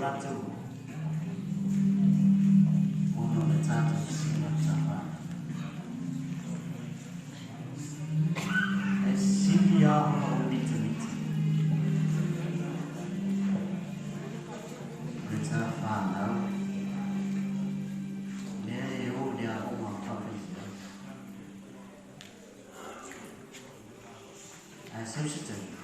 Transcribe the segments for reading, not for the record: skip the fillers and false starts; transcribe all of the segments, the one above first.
latou ona o le tatou sina tafa. E sili lava ona ou mitamita le ta whānau, mea e o le aoga faafeifeau. Ae sau se taimi,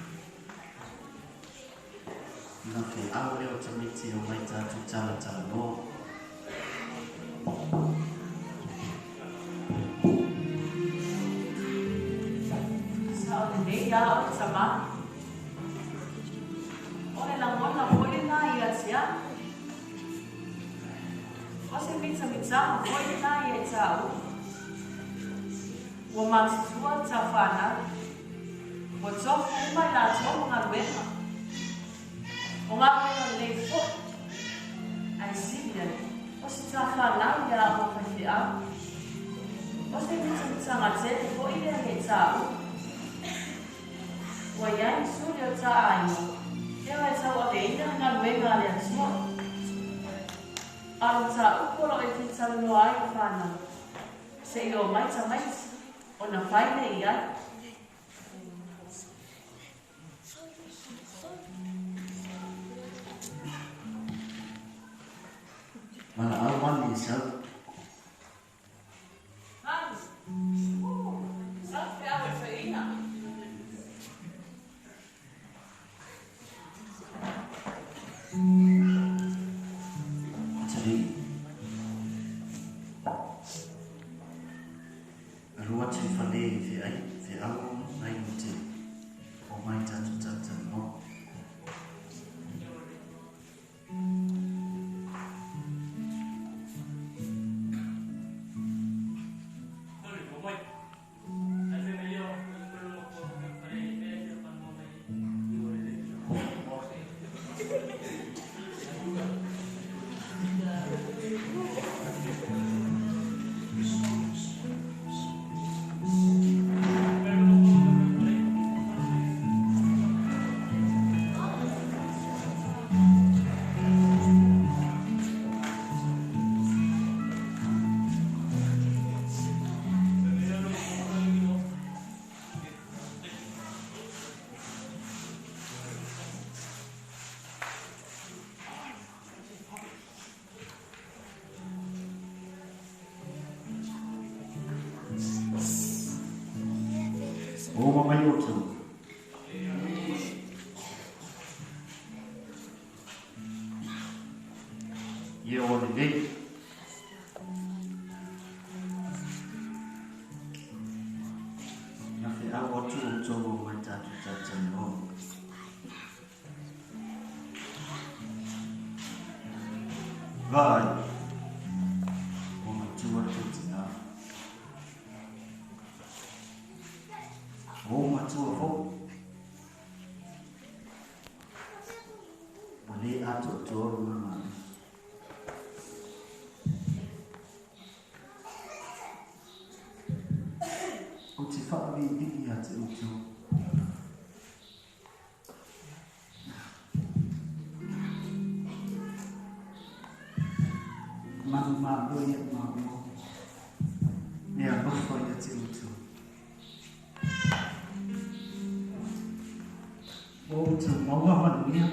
ona feau lea o tamaiti e omai tatou talatalanoa. Sao lelei lava oe tama. O le lagona foi lena ia te au. O se mitamitaga foi lena ia i tāua. Ua matutua ta fanau. Ua tofu uma i latou ma galuega. O galuega lelei foi. Ae sili ai, o se ta fanau ia aoga faifeau. O se mitamitaga tele foi lea ia i tāua. Ua i ai ni suli o ta aiga, lea e tauaveina le galuega a le Atua. A o le mataupu o lo o e fia talanoa ai i fanau, se i oo mai tamaiti, ona fai lea i ai. Valaau ane e sau. Hanu! Sau feau e faiina. Atalii. Alu atu i fale e feai, feau ai mo te omai tatou talatalanoa. Oma mai outou. Ia o lelei. Na feau atu outou o mai tatou talatalanoa. Vaai, ua matua tou tinā. Ua ou matua foi. Ua le atoatoa lona malosi. Ou te faaviivii ia te outou. Manumalo ia maua me alofa ia te outou. Ua outou maua manuia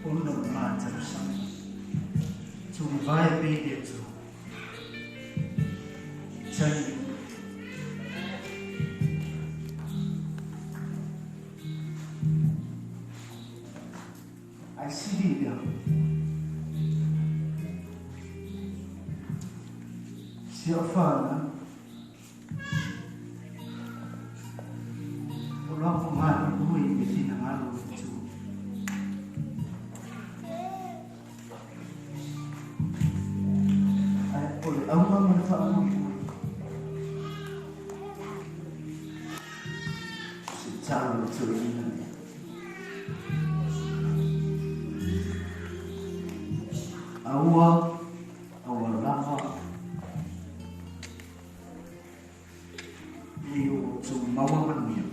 ona o le ma tausaga. Tulivae pea i le Atua. Tali. Ae sili lea. Si au whānau, o la ko ngā nui me whina ngāro i tū. Ae o le auga ma le whaamoemoe. Se talo le toeaina lea. Aua, aua lava ne i o outou maua manuia.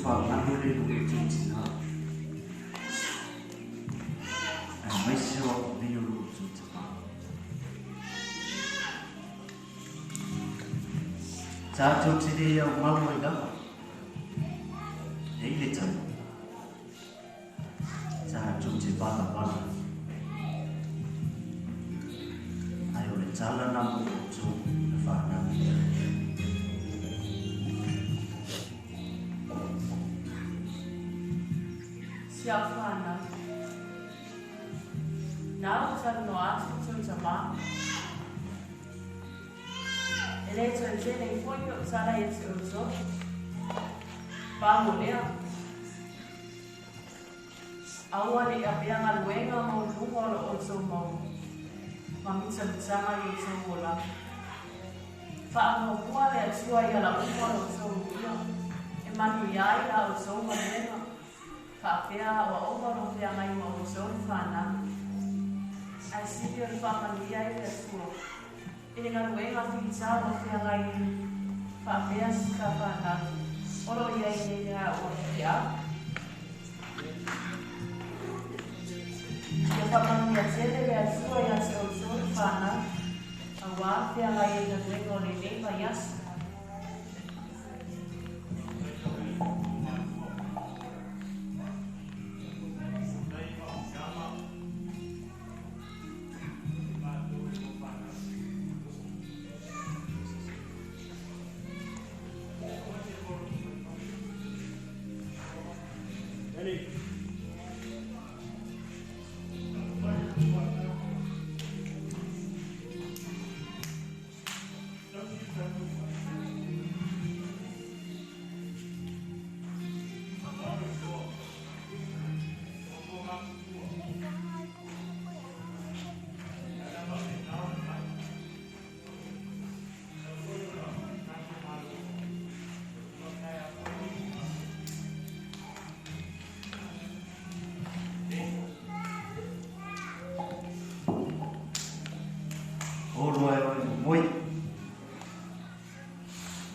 Whanganu le lu tūtina. Ai mai se o nei o lu tūtina. Tātou te re au mau ai lava. Ei le tau. Tātou te bala bala. Ai o le tala na mo o tō na whanau. Si au whanau. Nā o tau no atu tau tamā. E le tau tēnei foi o tala e te outou. Pāmo lea. Aua le a pea ngaluenga mau lunga o lo outou mau. Mamitamitanga i outou o la. Whaangohua le atua i ala uma lo outou ia. E manu iai la outou manuenga. Whaapea o aoga lo whia ngai ma outou whanau. Ai sili o le whaamanuia i le atua. E le ngaluenga whita o whia ngai whaapea sika whanau. Olo ia i nei ngā o whia. Ia whaamanuia tele le atua i ate outou whanau. Aua whia ngai e ngaluenga o le nei mai aso. Moi.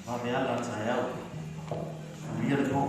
Vave ala tae au. Manuia le pō.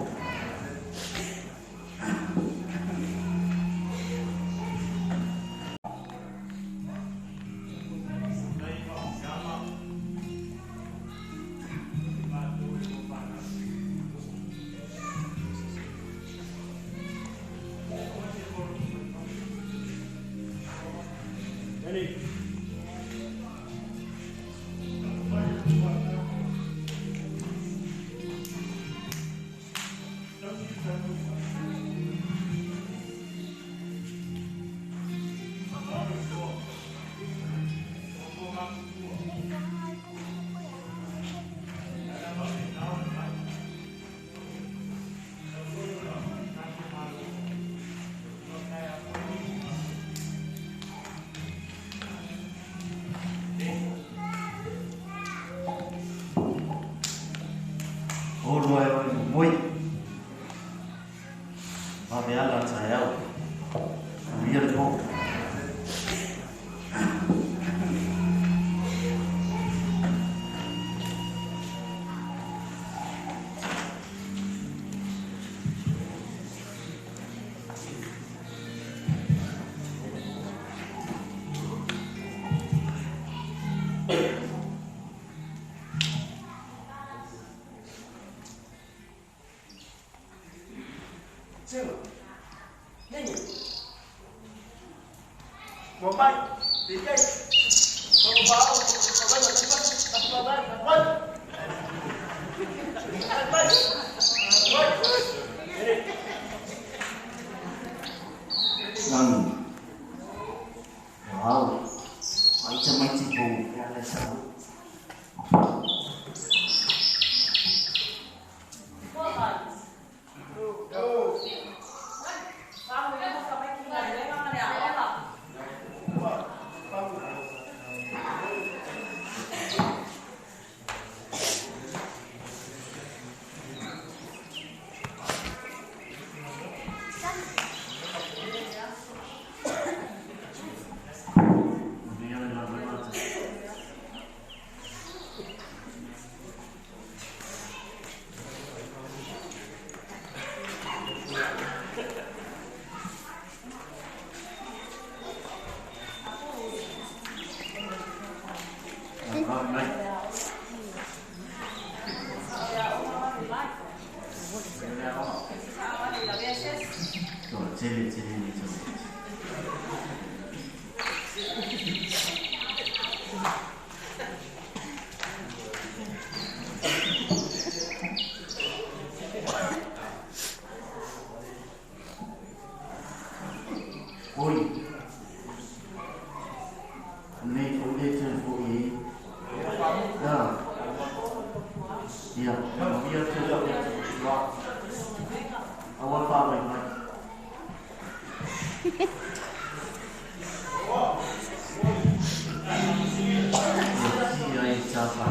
Moi. Vave ala tae au. Manuia le pō. Wow. Ai te mai te pō. Oi. Nei o le te fo i. Ya. Ya, ia te la te wa. Awa fa mai mai. Ia ai ta fa.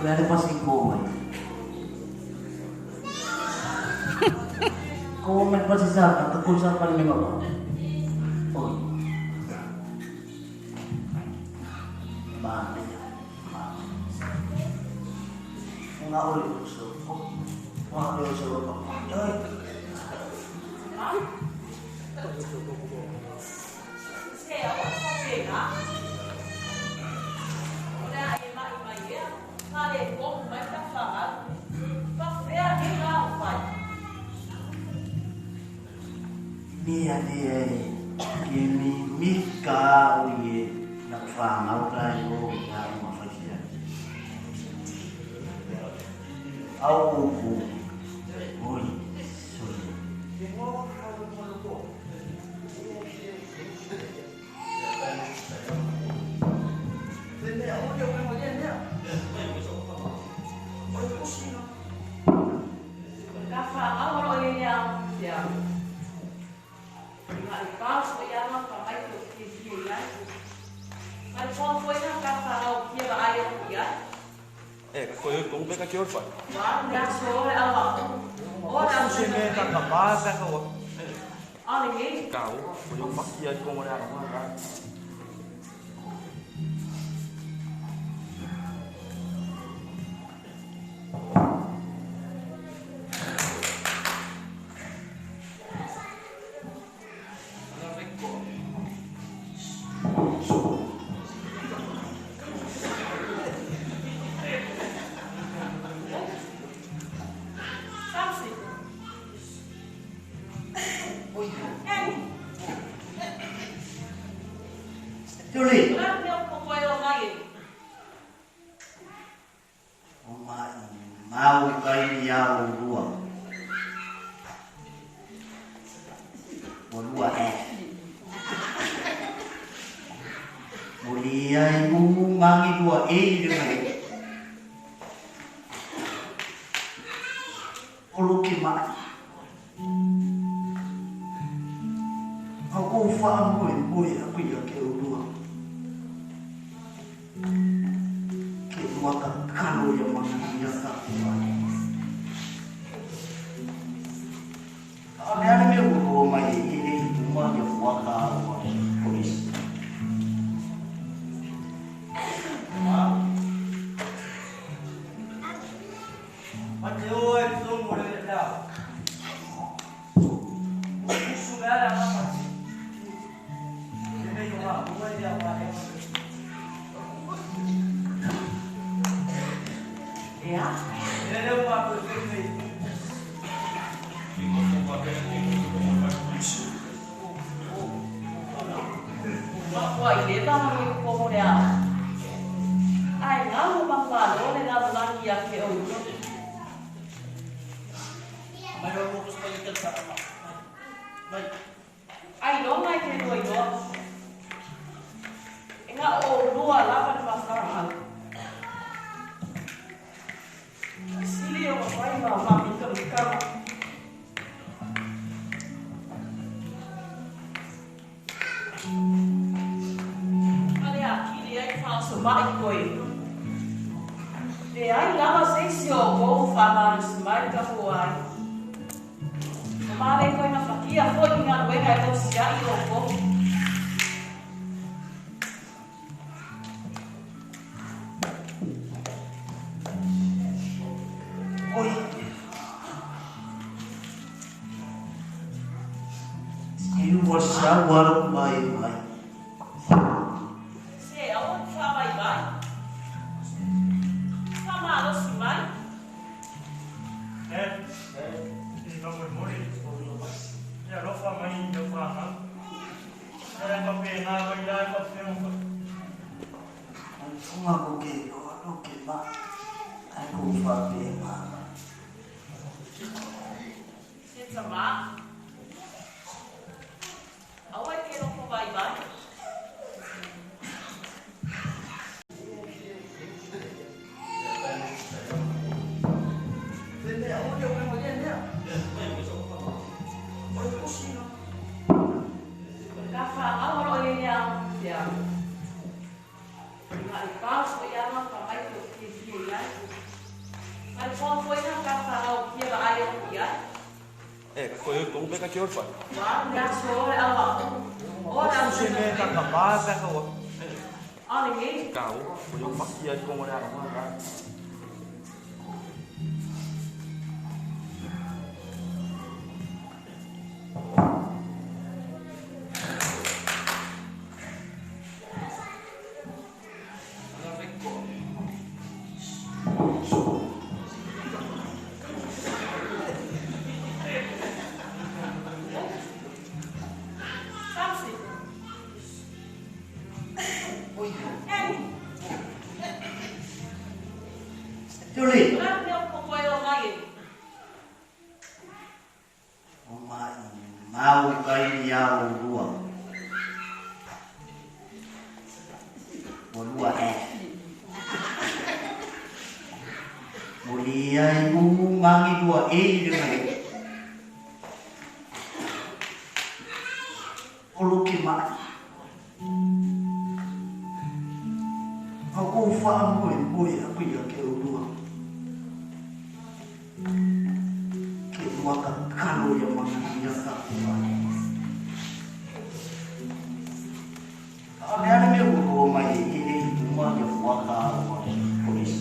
Meron pa si Koy. Kung nagpasisaka, tungkol sa panlima ko. Oy. Bakit? Mga uli uso. Mga uli uso. Ay! Mia ni kimi mika uye nakfanga utayo na mafasia. Au ku oi sorry. Samsi. Oi. Ei. Tuli. O le a le mea ua toe o mai ai? O maʻimau kai ia ulua. Ua lua ʻe. Muli ai u magi lua e i le mai. O luke maʻi. A kou faamoemoe aku ia ke ulua. Ke lua kakalo ia manuia tatou ai. A o le a le mea ua lua mai ai e le i uma ia fuata ua polisi. Ea. Ua i leva ma le komo le ao. Ae galo ma malo le lalolagi ia te outou. Ailoga e te lua iloa. E na o oulua lava le faasaga. E sili ona fai ma faamikamikaga. Ma le atili ai faasomaʻi koe. Leai lava se isi o outou o faamalosi mai le tatou aiga. Ua malei koe gafatia foi i galuega e tausiaʻi outou. Oi. E ua sau alo mai mai. Se aua te faavaivai. Faamalosi mai. Funga ko ke loa lo ke ma. Ai ko fa pe ma. Se tamā. Aua e te loko vaivai. O le ta fanau o lo o i ai lea te ao. Na o le pao foi ana pa mai te o fiafia i ai. Ma le pao foi na ta fanau kia vaai atu i ai. Ua alu le aso o le au aʻoga. O le au faigaluega. A o lenei. Samsi. Oi. Ei. Tuli. O le a le mea ua toe o mai ai? O maʻimau kai ia ulua. Ua lua ʻe. Muli ai u magi lua e i le mai. O luke maʻi. A kou faamoemoe aku ia ke ulua. Ke lua kakalo ia manuia tatou ai. A o le a le mea ua lua mai ai e le i uma ia fuata ua polisi.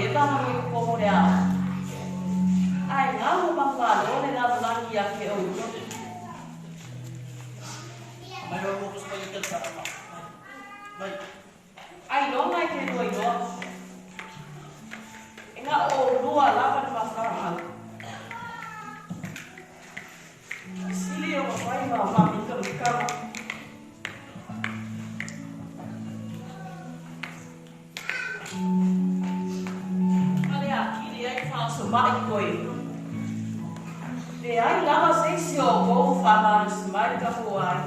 leva ma loi ko mo le ao. Ai ngā mo mangwalo le lalolagi ia te outou. Mai o mo ko sa ka mai. Ai longa e te lua iloa. E ngā o lua lava le mafara. Sili o mawai ma mapita mukama. Male a kiri ai whaso mai koe. Le ai lava se si o kou whamari mai ka hoa ai.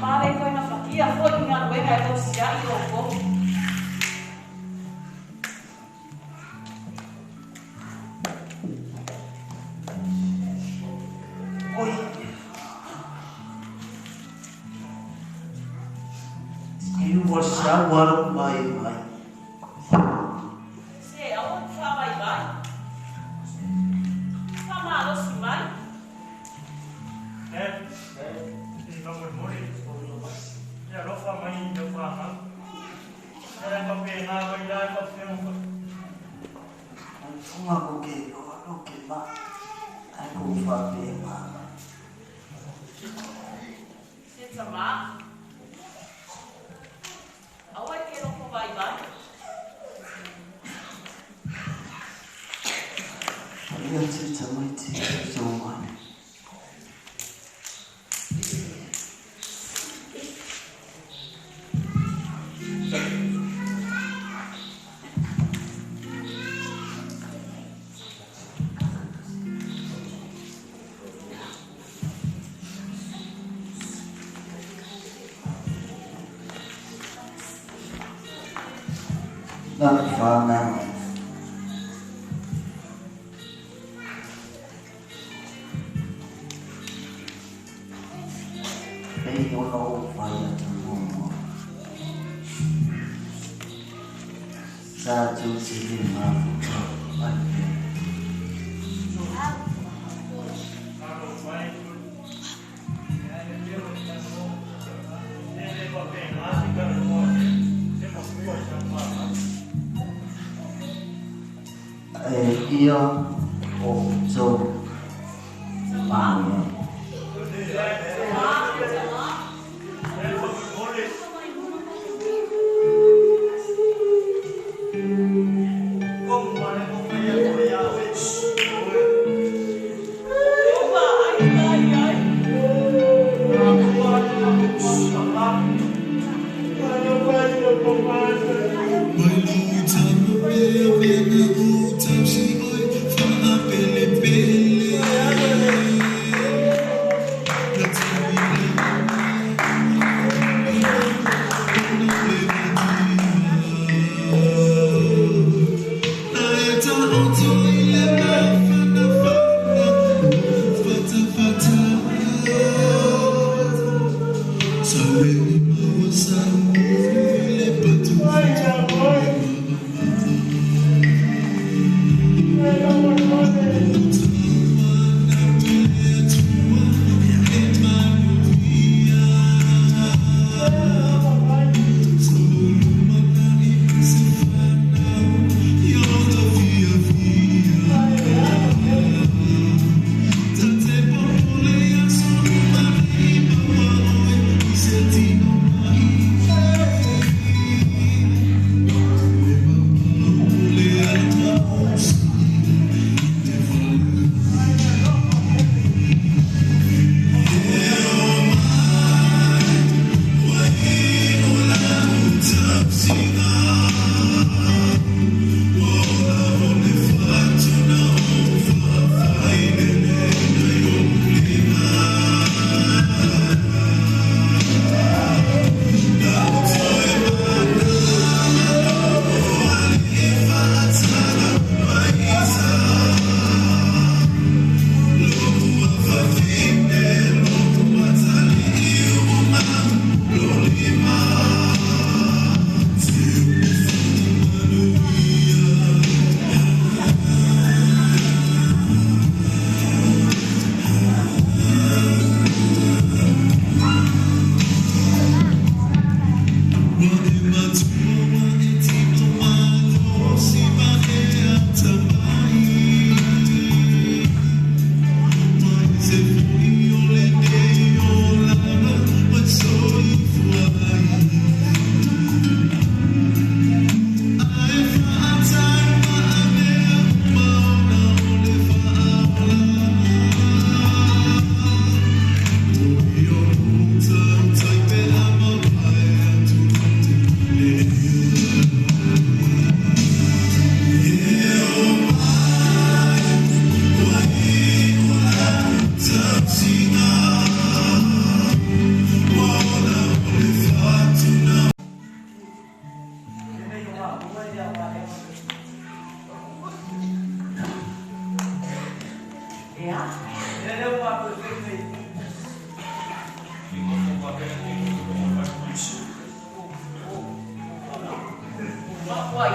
Male koe na whakia foi ngā ruenga e tau sia i o kou. Oi. I was shower mai mai. Se au whamai mai. Whamalo si mai. Tunga ko ke lo ke ma. Ai ko fa pe ma. Se tama. Au ai ke roko vai vai. Ia te tamaiti so mai. Na whānau. Pei ona o whai atu momo. Sa tū si le mafuta ai pe. E ia o tō māmea. Thank you.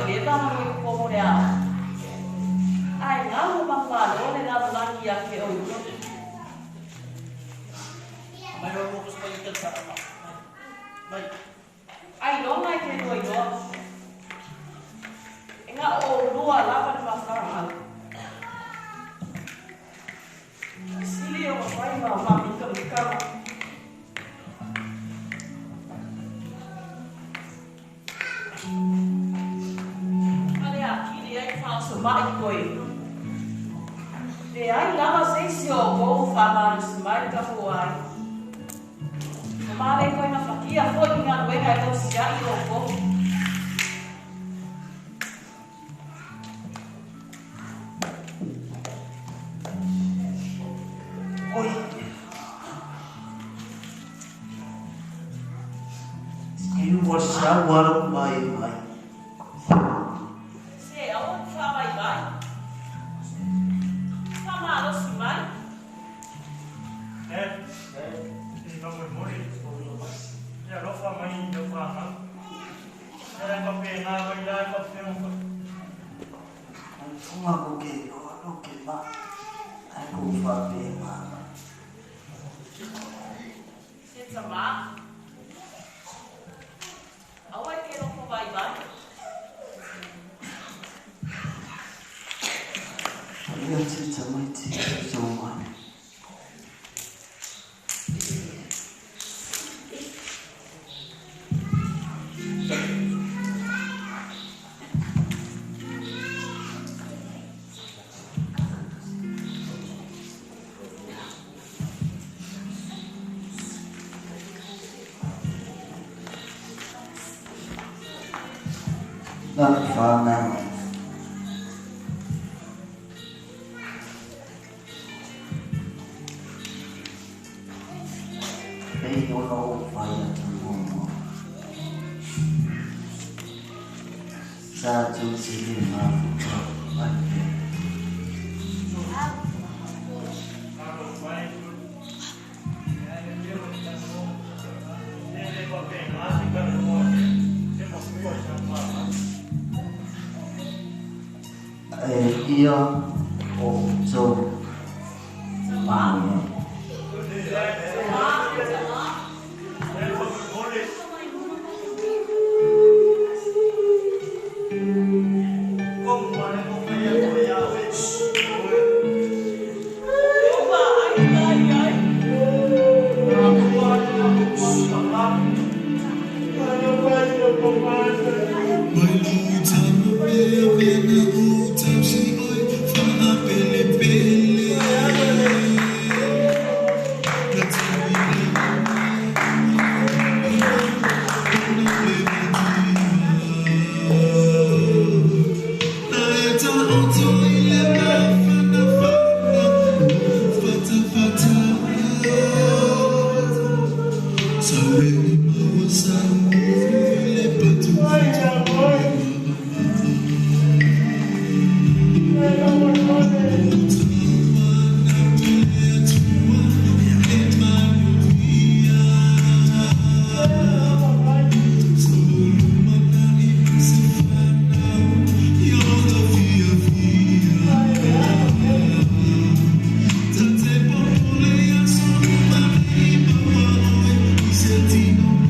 e leva ma lui ko le a. Ai ngā mo mangalo le lalolagi ia te outou. Mai o mo ko i te sa. Mai. Ai longa i te lua iloa. E ngā o lua lava le mafarahau. Sili o mawhai ma mamika mikama. Ale a kili ai whaoso mai koe. Le ai lava se isi o kou whamari mai ka hoa ai. O male koe na whakia foi i ngā nuenga e tau sia i o kou. Oi. I ua sa waro mai mai. Se aua whamai mai. Whamalosi mai. E, i mo mori. Ia lofa mai i lau whanau. E lai pa pe ngā mai lai pa pe mo. Ai tunga ko ke loa lo ke ma. Ai ko wha pe ma. Se tama. Aua ke loko vai vai. Ia te tamaiti so mai. Na whanau. Pei ona o whai atu mo. Sa tu si le mafuta ai pe. Alo mai. E le te mo ta mo. E le pa pe ngā si ka mo. E mo kua sa whanau. E ia o tau Tama. mai. Tama. Tama. E mo mori. Kong ma le mo mai a ko ia we. Oma ai ai ai. Na kua na ko pa pa. Thank you.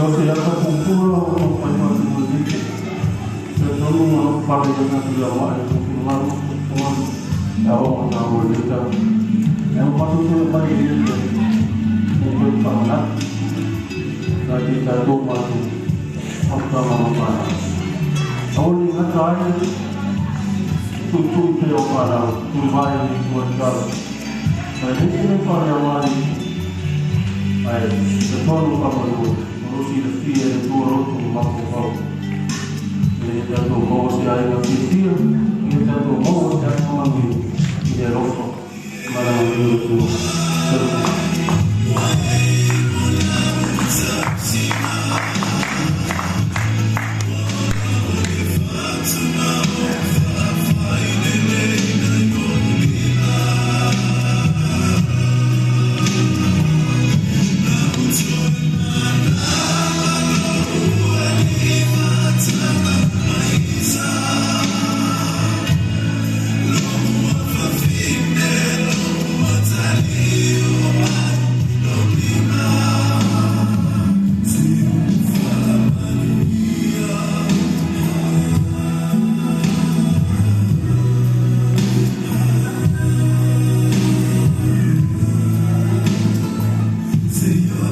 o te ata pupula o tō pai whatu mo te te tonu ngā pare i ngā tira wā e tō ngā tō e o ngā o le tau. E o patu te mai i te e tō whangat nā te tā tō mātu whakatanga o māna. Aoli ngā tāi tū te o māna, tū mai i tō tau. Mai hiki me whare a mai ai te tonu whakamanu, o rosi le fia le tua roto o mako pau. E tātou maua se ai ngā whitia, e tātou maua te ai manu i le rofa, mara o le tua. See you.